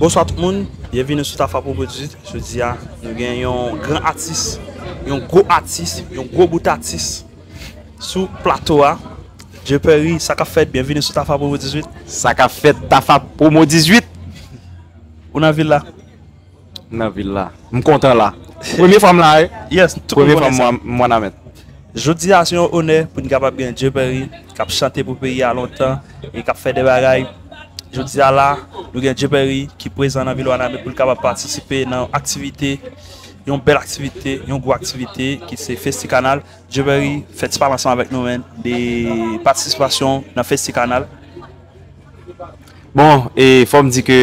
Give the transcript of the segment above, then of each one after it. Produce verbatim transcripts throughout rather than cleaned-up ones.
Bonswa tout moun, byenvini sou Tafa Promo dizuit. Jodi a, nou gen yon gran atis, yon gwo atis, yon gwo bout atis sou plato a. Dye Perry, sa k ap fèt? Byenvini sou Tafa Promo dizuit. Sa k ap fèt, Tafa Promo dizuit? Ou nan vil la? Nan vil la. M kontan la. Premye fwa m la, wi. Yes, tout moun konnen sa. Premye fwa m, m, m Wanament. Jodi a, se yon onè pou n kapab gen Dye Perry, k ap chante pou peyi a lontan e k ap fè de bagay. Jodi a la, nou gen Dye Perry ki prezan nan vil Wanament pou l kapab patisipe nan aktivite, yon bèl aktivite, yon gwo aktivite ki se Festikanal. Dye Perry, fè ti pale ansanm avèk nou, menn, de patisipasyon nan Festikanal. Bon, e fò m di ke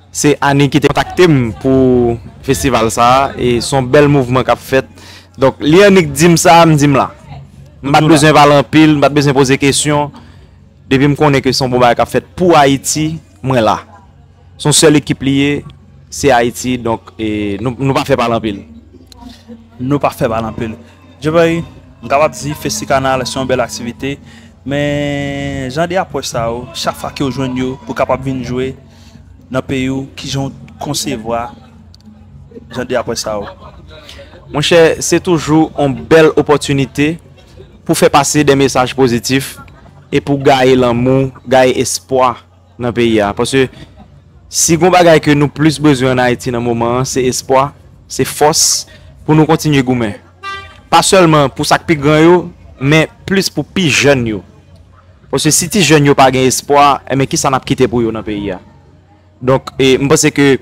se Annie ki te kontakte m pou festival sa a, e se yon bèl mouvman k ap fèt. Donk, li annik di m sa, m di m la. M pa t bezwen pale anpil, m pa t bezwen poze kesyon. Depi m konnen ke se yon bon bagay k ap fèt pou Ayiti, mwen la. Se yon sèl ekip li ye, se Ayiti, donk, e, nou, nou pa fè pale anpil. Nou pa fè pale anpil. Dye Perry, m kapab di Festikanal se yon bèl aktivite, men jan de apwòch sa yo, chak fwa ke w jwenn yo pou kapab vin jwe nan peyi w, kijan w konsevwa jan de apwòch sa yo? Monchè, se toujou yon bèl opòtinite pou fè pase de mesaj pozitif e pou gaye lanmou, gaye espwa nan peyi a. Paske si gon bagay ke nou plis bezwen ann Ayiti nan moman an, se espwa, se fòs pou nou kontinye goumen. Pa sèlman pou sa k pi gran yo, men plis pou pi jèn yo. Paske si ti jèn yo pa gen espwa, enben, kisa n ap kite pou yo nan peyi a? Donk, e, m panse ke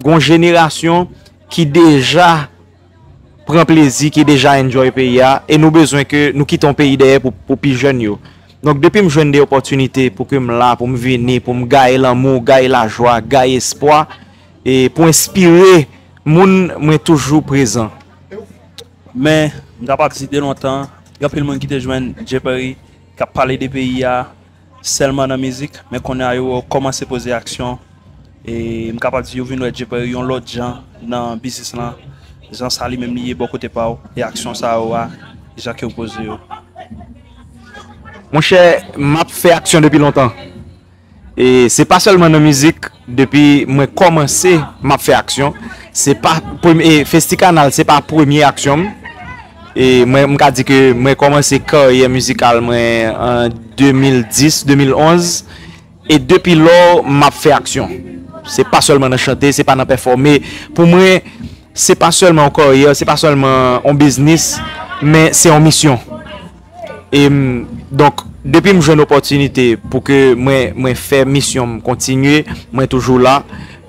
gon jenerasyon ki deja pran plezi, ki deja enjoy peyi a, e nou bezwen ke nou kite yon peyi dèyè pou, pou pi jèn yo. Donk, depi m jwenn de opòtinite pou ke m la, pou m vini, pou m gaye lanmou, gaye lajwa, gaye espwa, e pou enspire moun, mwen toujou prezan. Men, m kapab di de lontan, gen anpil moun ki te jwenn Dye Perry k ap pale de peyi a sèlman nan mizik, men kounye a yo kòmanse poze aksyon. E m kapab di yo vin wè Dye Perry yon lòt jan nan biznis lan, jan sa li menm li ye bò kote pa w, e aksyon sa yo a, jan ke w poze yo. Monchè, m ap fè aksyon depi lontan. E se pa sèlman nan mizik, depi mwen kòmanse, m ap fè aksyon. Se pa premye, e Festikanal, se pa premye aksyon m. E mwen, m ka di ke mwen kòmanse karyè mizikal mwen an de mil dis, de mil onz. E depi lò, m ap fè aksyon. Se pa sèlman nan chante, se pa nan pèfòme. Pou mwen, se pa sèlman yon karyè, se pa sèlman yon biznis, men se yon misyon. E m, donk, depi m jwenn opòtinite pou ke mwen, mwen fè misyon m kontinye, mwen toujou la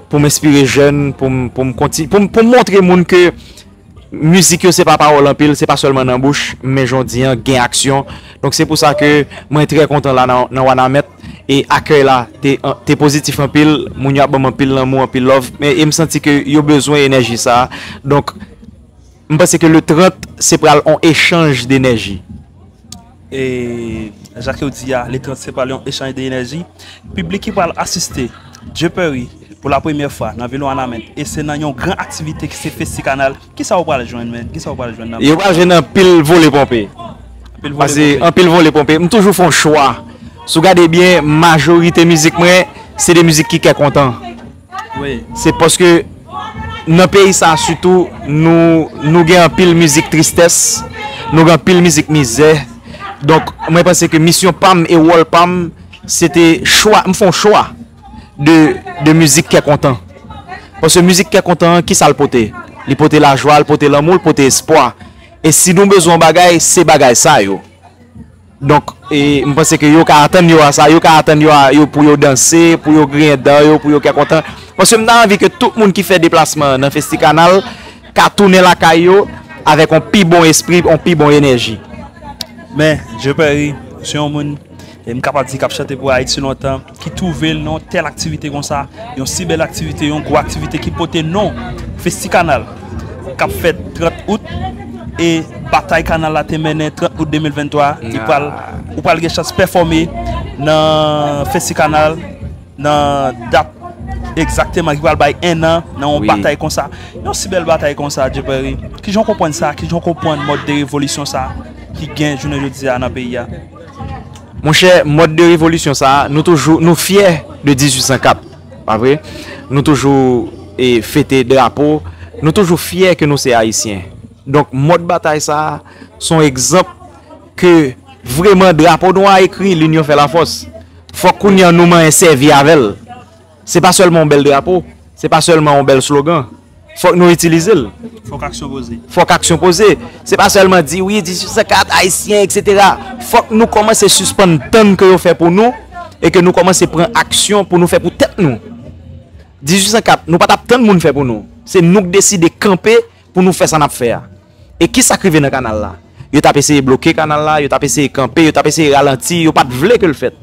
pou m enspire jèn, pou m, pou m konti-, pou m, pou m montre moun ke mizik yo se pa pawòl anpil, se pa sèlman nan bouch, men jodi an gen aksyon. Donk se pou sa ke mwen trè kontan la nan, nan Wanament, e akèy la te, te pozitif anpil, moun yo ap ban m anpil lanmou, anpil love, men, e m santi ke yo bezwen enèji sa a. Donk m panse ke le trant se pral on echanj denèji. E jan ke w di a, le trant se pral yon echanj de enèji. Piblik ki pral asiste Dye Perry pou la premyè fwa nan vil Wanament, e se nan yon gran aktivite ki se Festikanal, kisa w pral jwenn, menn? Kisa w pral jwenn nan? Yo pral jwenn anpil vole ponpe. Anpil vole ponpe. Paske anpil vole ponpe. M toujou fè yon chwa. Si w gade byen, majorite mizik mwen, se de mizik ki kè kontan. Wi. Se paske nan peyi sa a sitou, nou, nou gen anpil mizik tristès, nou gen anpil mizik mizè. Donk, mwen panse ke misyon pa m e wòl pa m, se te chwa, m fè yon chwa de, de mizik kè kontan. Paske mizik kè kontan an, kisa l pote? Li pote lajwa, l pote lanmou, l pote espwa. E si nou bezwen yon bagay, se bagay sa yo. Donk, e, m panse ke yo ka atann yo a sa, yo ka atann yo a, yo pou yo danse, pou yo griyen dan yo, pou yo kè kontan. Paske m ta anvi ke tout moun ki fè deplasman nan Festikanal ka tounen lakay yo avèk yon pi bon espri, yon pi bon enèji. Men, Dye Perry, se yon moun, e m kapab di k ap chante pou Ayiti lontan, ki twouve l nan yon tèl aktivite konsa, yon si bèl aktivite, yon gwo aktivite ki pote non Festikanal, k ap fèt trant out, e batay kanal la te mennen trant out de mil venntwa, li pral, ou pral gen chans pèfòme nan Festikanal, nan dat egzakteman ki pral bay en an nan yon batay konsa. Yon si bèl batay konsa, Dye Perry. Kijan w konprann sa? Kijan w konprann mòd de revolisyon sa ki gen jounen jodi a nan peyi a? Monchè, mòd de revolisyon sa a, nou toujou, nou fyè de dizuit san kat. Pa vre? Nou toujou e, fete drapo, nou toujou fyè ke nou se Ayisyen. Donk, mòd batay sa a, se yon egzanp ke vreman drapo nou a ekri, L'union fait la force. Fòk kounye a nou manyen sèvi avè l. Se pa sèlman yon bèl drapo, se pa sèlman yon bèl slogan. Fòk nou itilize l. Fòk aksyon poze. Fòk aksyon poze. Se pa sèlman di wi, dizuit san kat, Ayisyen, etsetera. Fòk nou kòmanse sispann tann ke yo fè pou nou e ke nou kòmanse pran aksyon pou nou fè pou tèt nou. Dizuit san kat, nou pa t ap tann moun fè pou nou. Se nou k deside kanpe pou nou fè sa n ap fè a. E kisa k rive nan kanal la? Yo t ap eseye bloke kanal la, yo t ap eseye kanpe, yo t ap eseye ralanti, yo pa t vle ke l fèt.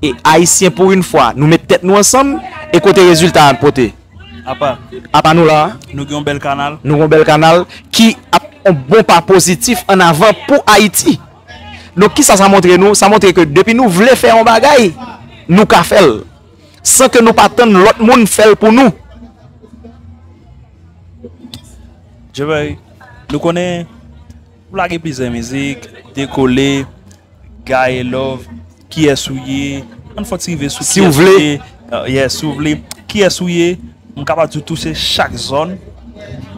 E Ayisyen, pou yon fwa, nou met tèt nou ansanm, e kote rezilta a pote? Apa. Apa nou la a? Nou gen yon bèl kanal. Nou gen yon bèl kanal ki ap yon bon pa pozitif an avan pou Ayiti. Donk, kisa sa montre nou? Sa montre ke depi nou vle fè yon bagay, nou ka fè l. San ke nou pa tann lòt moun fè l pou nou. Jewberry, nou konnen ou lage plizyè mizik, Dekole, Gaye Love, Kiyès ou ye, ann fè ti rive sou Si w vle. Kiyès ou ye. Ah, yeah, si w vle. Kiyès ou ye, m kapab di w touche chak zòn.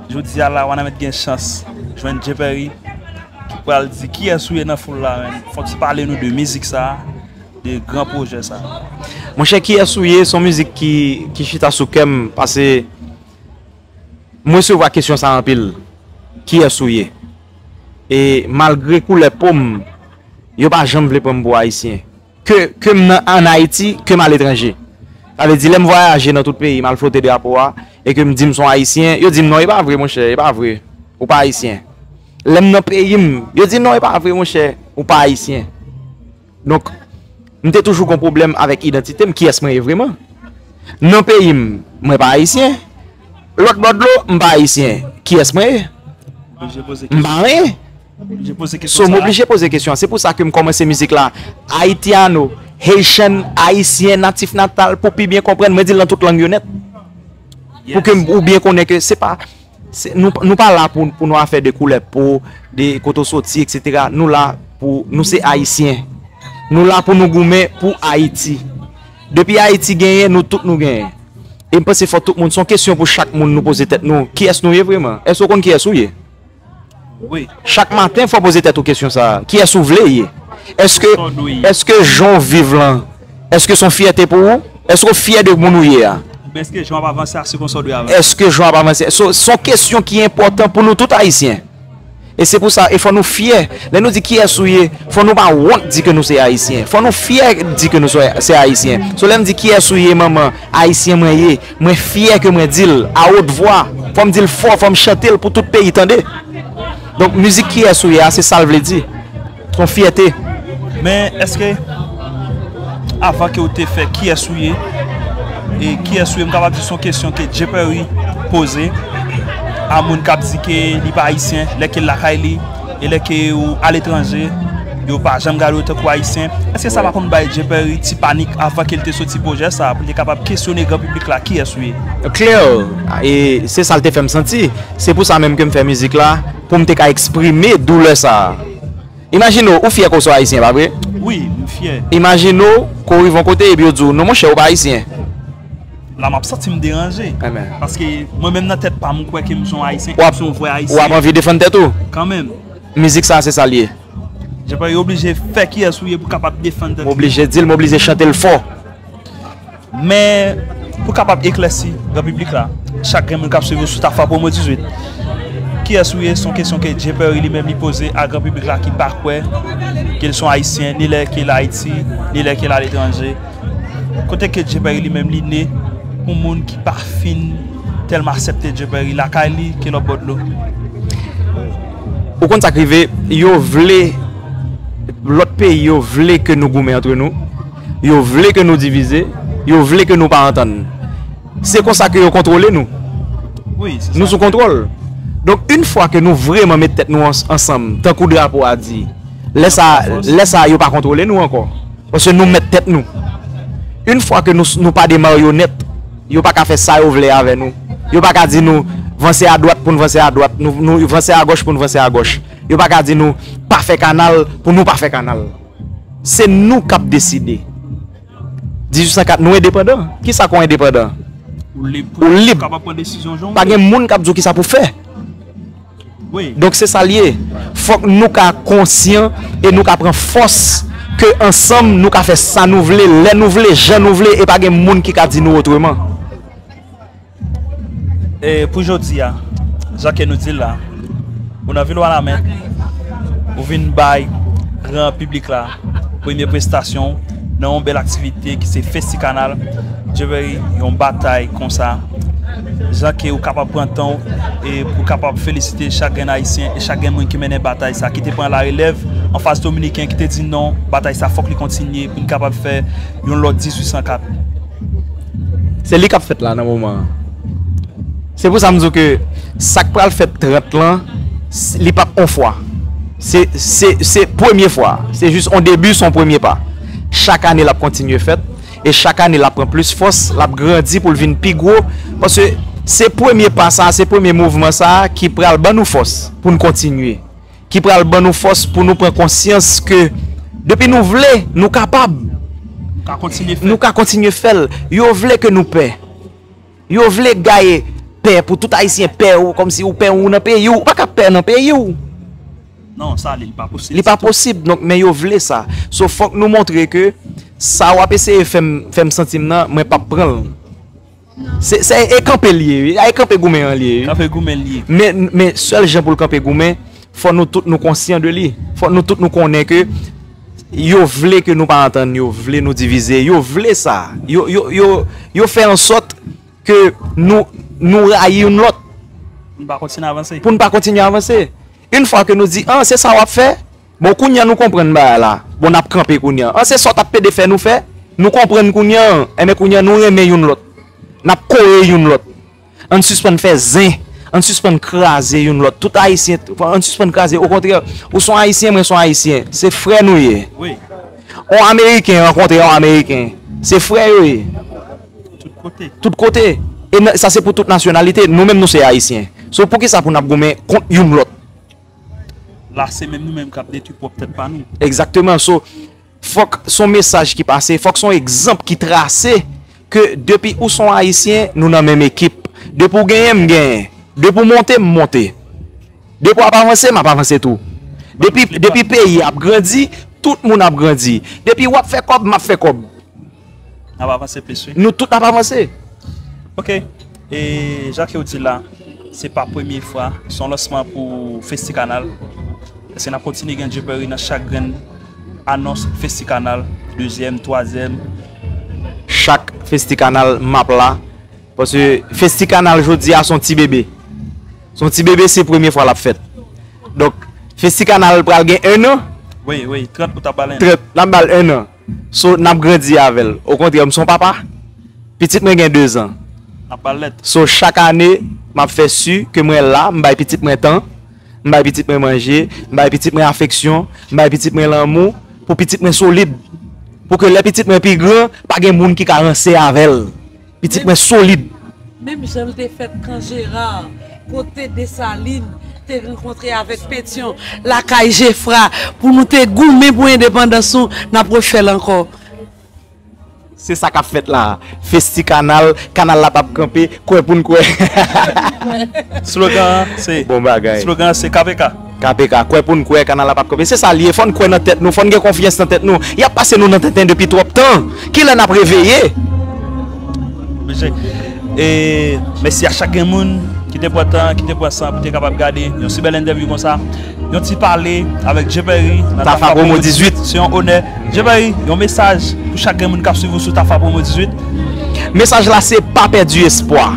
Jodi a la, Wanament gen chans jwenn Jewberry ki pral di kiyès ou ye nan foul la, menm. Fò w ti pale nou de mizik sa a, de gran pwojè sa a. Monchè, Kiyès ou ye, se yon mizik ki, ki chita sou kè m, paske m resevwa kesyon sa a anpil. Kiyès ou ye? E malgre koulè po m, yo pa janm vle pran m pou Ayisyen. Ke, ke m nan, ann Ayiti, ke m aletranje. Sa vle di, lè m vwayaje nan tout peyi, m al flote drapo a, e ke m di m se yon Ayisyen, yo di m non, e pa vre, monchè, e pa vre. Ou pa Ayisyen. Lè m nan peyi m, yo di non, e pa vre, monchè, ou pa Ayisyen. Donk, m te toujou gon pwoblèm avèk idantite m, kiyès mwen ye vreman. Nan peyi m, mwen pa Ayisyen. Lòt bò dlo, m pa Ayisyen. Kiyès mwen ye? Oblije poze M pa anyen. Oblije poze kesyon So, m sa a. oblije poze kesyon an. Se pou sa ke m kòmanse mizik la. Haitiano, Haitian, Ayisyen, natif natal, pou pi byen konprann, mwen di l nan tout lang yo nèt. Pou ke m, Yes. ou byen konnen ke se pa, se, nou, nou pa la pou, pou nou afè de koulè po, de kote w soti, etsetera. Nou la pou, nou se Ayisyen. Nou la pou nou goumen pou Ayiti. Depi Ayiti genyen, nou tout nou genyen. E m panse fò tout moun, se yon kesyon pou chak moun nou poze tèt nou, kiyès nou ye vreman? Èske w konn kiyès ou ye? Wi. Chak maten, fò w poze tèt ou kesyon sa a. Kiyès ou vle ye? Èske, Sa w dwe ye. èske jan w viv lan, èske se yon fyète pou ou? Èske w fyè de moun ou ye a? Oubyen èske jan w ap avanse a se konsa w dwe avanse? Èske jan w ap avanse? So, se yon kesyon ki enpòtan pou nou tout Ayisyen. E se pou sa, e fò nou fyè. Lè nou di kiyès ou ye, fò nou pa wont di ke nou se Ayisyen. Fò nou fyè di ke nou se, se Ayisyen. So, lè m di kiyès ou ye, manman, Ayisyen mwen ye, mwen fyè ke mwen di l a wot vwa. Fò m di l fò, fò m chante l pou tout peyi tande. Donk, mizik Kiyès ou ye a, se sa l vle di. Se yon fyète. Men, èske, avan ke w te fè Kiyès ou ye, e Kiyès ou ye, m kapab di se yon kesyon ke Jewberry poze a moun k ap di ke li pa Ayisyen, lè ke l lakay li, e lè ke ou aletranje, yo pa janm gade w tankou Ayisyen. Èske sa pa konn bay Jewberry ti panik avan ke l te soti pwojè sa a, pou l te kapab kesyone gran piblik la kiyès ou ye? Klè, e se sa l te fè m santi. Se pou sa menm ke m fè mizik la, pou m te ka eksprime doulè sa a. Imajine w, ou fyè ke w se yon Ayisyen, pa vre? Wi, m fyè. Imajine w, ke w rive yon kote, epi yo di w, non, monchè, ou pa Ayisyen. La, m ap santi m deranje. Paske mwen menm nan tèt pa m, m kwè ke m se yon Ayisyen, m se yon vrè Ayisyen. W ap anvi defann tèt ou? Kanmenm. Mizik sa, se sa l ye. Jewberry oblije fè kiyès ou ye pou kapab defann tèt li. M oblije di l, m oblije chante l fò. Men, pou kapab eklèsi gran piblik la, chak grenn moun k ap swiv ou sou Tafa Promo dizuit, kiyès ou ye, se yon kesyon ke Jewberry li menm li poze a gran piblik la ki pa kwè ke l se yon Ayisyen, ni lè ke l Ayiti, ni lè ke l aletranje. Kote ke Jewberry li menm li ne, pou moun ki pa fin tèlman aksepte Jewberry lakay li ke lòt bò dlo? Ou konn sa k rive, yo vle, lòt peyi yo vle ke nou goumen antre nou, yo vle ke nou divize, yo vle ke nou pa antann. Se konsa ke yo kontwole nou. Wi, se sa. Nou sou kontwòl. Donk, yon fwa ke nou vreman met tèt nou ans-, ansanm, tankou drapo a di, lè sa, lè sa, yo pa kontwole nou ankò. Paske nou mèt tèt nou. Yon fwa ke nou, nou pa de maryonèt, yo pa ka fè sa yo vle avè nou. Yo pa ka di nou, vanse adwat pou n vanse adwat, nou, nou vanse agòch pou n vanse agòch. Yo pa ka di nou, pa fè kanal pou nou pa fè kanal. Se nou k ap deside. Dizuit san kat, nou endepandan. Kisa k yon endepandan? Ou lib pou Ou lib. Kapab pran desizyon jan w vle. Pa gen moun k ap di w kisa pou fè. Wi. Donk, se sa l ye. Fòk nou ka konsyan e nou ka pran fòs ke ansanm nou ka fè sa nou vle, lè nou vle, jan nou vle, e pa gen moun ki ka di nou otreman. E pou jodi a, jan ke nou di l la, ou nan vil Wanament, ou vin bay gran piblik la premye prestasyon w nan yon bèl aktivite ki se Festikanal. Djeberi, yon batay konsa, jan ke ou kapab pran tan w e pou kapab felisite chak grenn Ayisyen e chak grenn moun ki mennen batay sa, ki te pran larelèv anfas Dominiken, ki te di non, batay sa fòk li kontinye pou n kapab fè yon lòt dizuit san kat. Se li k ap fèt la nan moman an. Se pou sa m di w ke sa k pral fèt trant lan, s- li p ap on fwa. Se, se, se premye fwa. Se jis on debi, se on premye pa. Chak ane, l ap kontinye fèt. E chak ane, l ap pran plis fòs, l ap grandi pou l vin pi gwo. Paske se premye pa sa, se premye mouvman sa ki pral ban nou fòs pou n kontinye. Ki pral ban nou fòs pou nou pran konsyans ke depi nou vle, nou kapab. Nou ka kontinye fè l. Nou ka kontinye fè l. Yo vle ke nou pè. Yo vle gaye pè pou tout Ayisyen pè ou, kòmsi ou pè ou nan peyi w. Ou pa ka pè nan peyi w. Non, sa li, li pa posib. Li pa posib, donk, men yo vle sa. So, fòk nou montre ke sa w ap eseye fè m, fè m santi m nan, mwen p ap pran l. Se, se e kanpe l ye, wi. A e kanpe goumen an l ye, wi. Kanpe goumen l ye. Men, men sèl jan pou l kanpe goumen, fò nou tout nou konsyan de li. Fò nou tout nou konnen ke yo vle ke nou pa antann, yo vle nou divize, yo vle sa. Yo, yo, yo, yo fè ansòt ke nou, nou rayi youn lòt. Pou n pa kontinye avanse. Pou n pa kontinye avanse. Yon fwa ke nou di, an, se sa w ap fè, bon, kounye a nou konprann bagay la. Bon, n ap kanpe kounye a. An, se sa w t ap pede fè nou fè, nou konprann kounye a. Enben, kounye a, nou renmen youn lòt. N ap kore youn lòt. Ann sispann fè zen. Ann sispann kraze youn lòt. Tout Ayisyen, ann sispann kraze. Okontrè, ou se yon Ayisyen, mwen se yon Ayisyen. Se frè nou ye. Wi. On Ameriken rankontre on Ameriken. Se frè yo ye. Tout kote. Tout kote. E nan- sa se pou tout nasyonalite. Nou menm nou se Ayisyen. So, poukisa pou n ap goumen kont youn lòt? La, se menm nou menm k ap detwi pwòp tèt pa nou. Egzakteman. So, fòk se yon mesaj ki pase, fòk se yon egzanp ki trase ke depi ou se yon Ayisyen, nou nan menm ekip. Depi w genyen, m genyen. Depi w monte, m monte. Depi w ap avanse, m ap avanse tou. Depi, depi peyi a ap grandi, tout moun ap grandi. Depi w ap fè kòb, m ap fè kòb. N ap avanse plis, wi. Nou tout n ap avanse. Ok. E jan ke w di la, se pa premye fwa, se yon lansman pou Festikanal. Èske n ap kontinye gen Djeberi nan chak grenn anons Festikanal, dezyèm, twazyèm? Chak Festikanal, m ap la. Paske Festikanal jodi a, se yon ti bebe. Se yon ti bebe, se premye fwa l ap fèt. Donk, Festikanal pral gen en an. Wi, wi, trant ou t ap ba l en an. Trant, n ap ba l en an. So, n ap grandi avè l. Okontrè, m se yon papa. Pitit mwen gen de zan. N ap ba l lèt. So, chak ane, m ap fè si ke mwen la, m bay pitit mwen tan, m bay pitit mwen manje, m bay pitit mwen afeksyon, m bay pitit mwen lanmou, pou pitit mwen solid. Pou ke lè pitit mwen pi gran, pa gen moun ki ka ranse avè l. Pitit mwen solid. Menm jan l te fèt Kan Jera, kote Desalin te rankontre avèk Petyon, lakay Jefra, pou nou te goumen pou endepandans nou, n ap refè l ankò. Se sa k ap fèt la. Festi kanal, kanal la p ap kanpe, kwè pou n kwè. Slogan an se, bon bagay. Slogan an se K P K. K P K, kwè pou n kwè, kanal la p ap kanpe. Se sa l ye, fò n kwè nan tèt nou, fò n gen konfyans nan tèt nou. Y ap pase nou nan tenten depi twòp tan. Kilè n ap reveye? Oblije. E mèsi a chak grenn moun ki te pran tan, ki te pran san pou te kapab gade yon si bèl entèvyou konsa. Yon ti pale avèk Djeberi nan Tafa Promo dizuit. Se yon onè. Djeberi, yon mesaj pou chak grenn moun k ap swiv ou sou Tafa Promo dizuit. Mesaj la se pa pèdi espwa.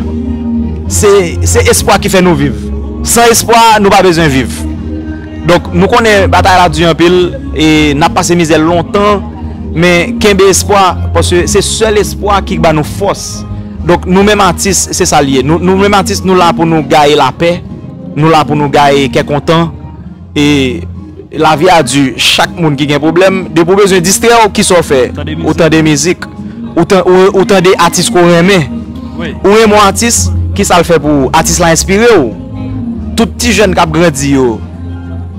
Se, se espwa ki fè nou viv. San espwa, nou pa bezwen viv. Donk, nou konnen batay la di anpil, e n ap pase mizè lontan, men kenbe espwa, paske se sèl espwa ki ba nou fòs. Donk, nou menm atis, se sa l ye. Nou, nou menm atis, nou la pou nou gaye lapè, nou la pou nou gaye kè kontan, e lavi a di, chak moun ki gen pwoblèm, depi w bezwen distrè w, kisa w fè? Ou tande mizik. Ou tande mizik. Ou tan-, ou, ou tande atis ke w renmen. Wi. Ou renmen yon atis, kisa l fè pou ou? Atis la enspire w. Tout ti jèn k ap grandi yo.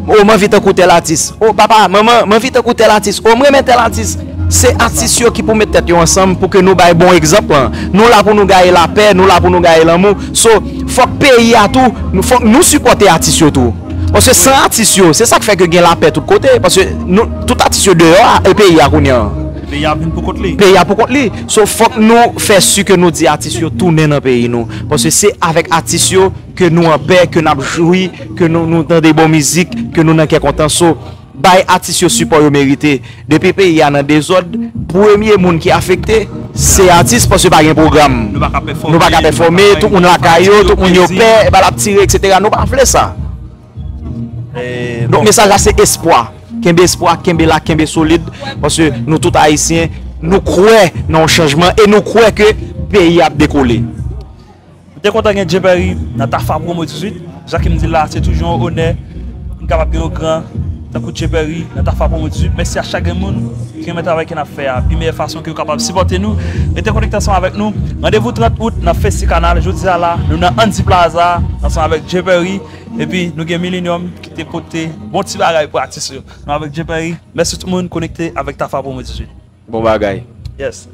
O, m anvi tankou tèl atis. O, papa, manman, m anvi tankou tèl atis. O, m renmen tèl atis. Se atis yo ki pou met tèt yo ansanm pou ke nou bay bon egzanp lan. Nou la pou nou gaye lapè, nou la pou nou gaye lanmou. So, fòk peyi a tou, nou, fòk nou sipòte atis yo tou. Paske san atis yo, se sa k fè ke gen lapè tout kote. Paske nou, tout atis yo deyò a, e peyi a kounye a. Peyi a vin pou kont li. Peyi a pou kont li. So, fòk nou fè si ke nou di atis yo tounen nan peyi nou. Paske se avèk atis yo ke nou anpè, ke n ap jwi, ke nou, nou tande bon mizik, ke nou nan kè kontan. So, bay atis yo sipò yo merite. Depi peyi a nan dezòd, premye moun ki afekte, se atis, paske pa gen pwogram. Nou pa ka pèfòme, nou pa ka pèfòme, tout moun lakay yo, tout moun yo pè, bal ap tire, etsetera. Nou pa vle sa. Donk, mesaj la se espwa. Kenbe espwa, kenbe la, kenbe solid, paske nou tout Ayisyen, nou kwè nan yon chanjman e nou kwè ke peyi ap dekole. M te kontan gen Dje Perry nan Tafa Promo dizuit. Jan ke m di l la, se toujou yon onè pou n kapab gen yon gran tankou Dje Perry nan Tafa Promo dizuit. Mèsi a chak grenn moun ki renmen travay ke n ap fè a. Pi meyè fason ke w kapab sipòte nou, rete konekte ansanm avèk nou. Randevou trant out nan Festi Kanal. Jodi a la, nou nan Andy Plaza ansanm avèk Dje Perry. Epi nou gen Millennium ki te pote bon ti bagay pou atis yo. Nou avèk Dje Perry. Mèsi tout moun konekte avèk Tafa Promo dizuit. Bon bagay. Yes.